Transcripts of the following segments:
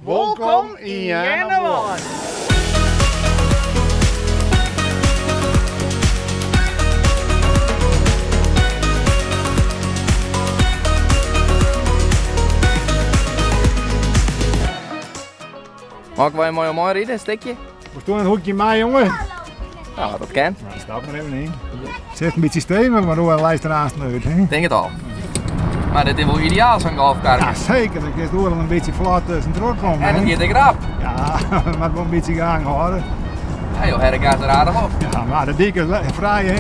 Wolkom yn Earnewâld! Mei ik wer mei jo meiride, in stikje? Wolst in hoekje mei, jonge? Nou, dat kin. Nou, stap mar even yn. Sit in bytsje stevich, mar oer leist der aanst út, hè? Tink it al. Mar dit is wol ideaal, sa'n golfkar. Ja, seker. Dan kinst oeral in bytsje flot tuskentroch komme. En it giet ek rap. Ja, mar wol in bytsje gang hâlde. Ja, jo hawwe de gas der aardich op. Ja, mar de dyk is frij, hè?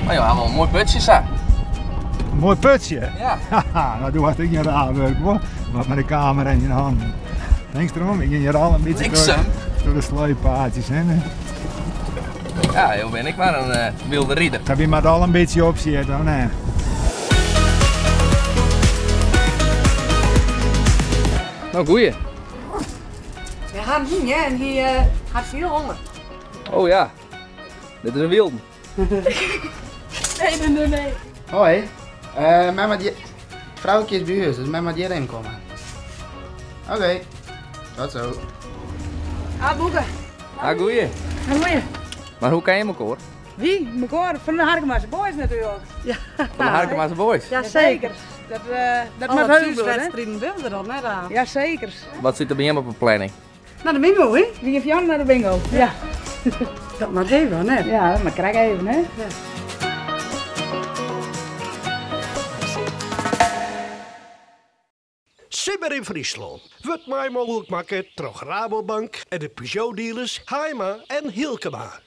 Mar jo hawwe wol in moai putsje sa. In moai putsje? Ja. Haha, nou doe hast ek gjin raar wurk, hoor. Wat mei de kamera yn je hannen. Links erom, ik gean hjir al in bytsje troch de sleeppaadjes hinne. Ja, jo bin ek mar in eh, wylde rider. Sa wy moatte al in bytsje opsjitte, of net? Nou, goeie. We ha in hûn, hè, en hy uh, hat hiel honger. Oh ja, dit is in wylden. Nee, nee, nee, nee. Hoi. Uh, mem moat hjir... Froukje is by hûs, dus mem moat hjirhin komme. Oké, okay. Tot zo. Ah, Boeke. Ah, goeie. Goeie. Mar hoe ken je mekoar? Wy? Mekoar? Fan de Harkemase Boys natuerlik. Ja. Fan de Harkemase Boys? Ja, seker. Dat, uh, dat moat heus wurde. wedstriden binne der al net aan. Ja, seker. Wat sit der by jim op de planning? Nei de bingo, hè? Wy gean fjouwer nei de bingo. Ja. Dat moat even, net? Ja, dat moat krekt even, hè? Ja. Simmer yn Fryslân wurdt mei mooglik makke troch Rabobank en de Peugeot-dealers Haaima en Hylkema.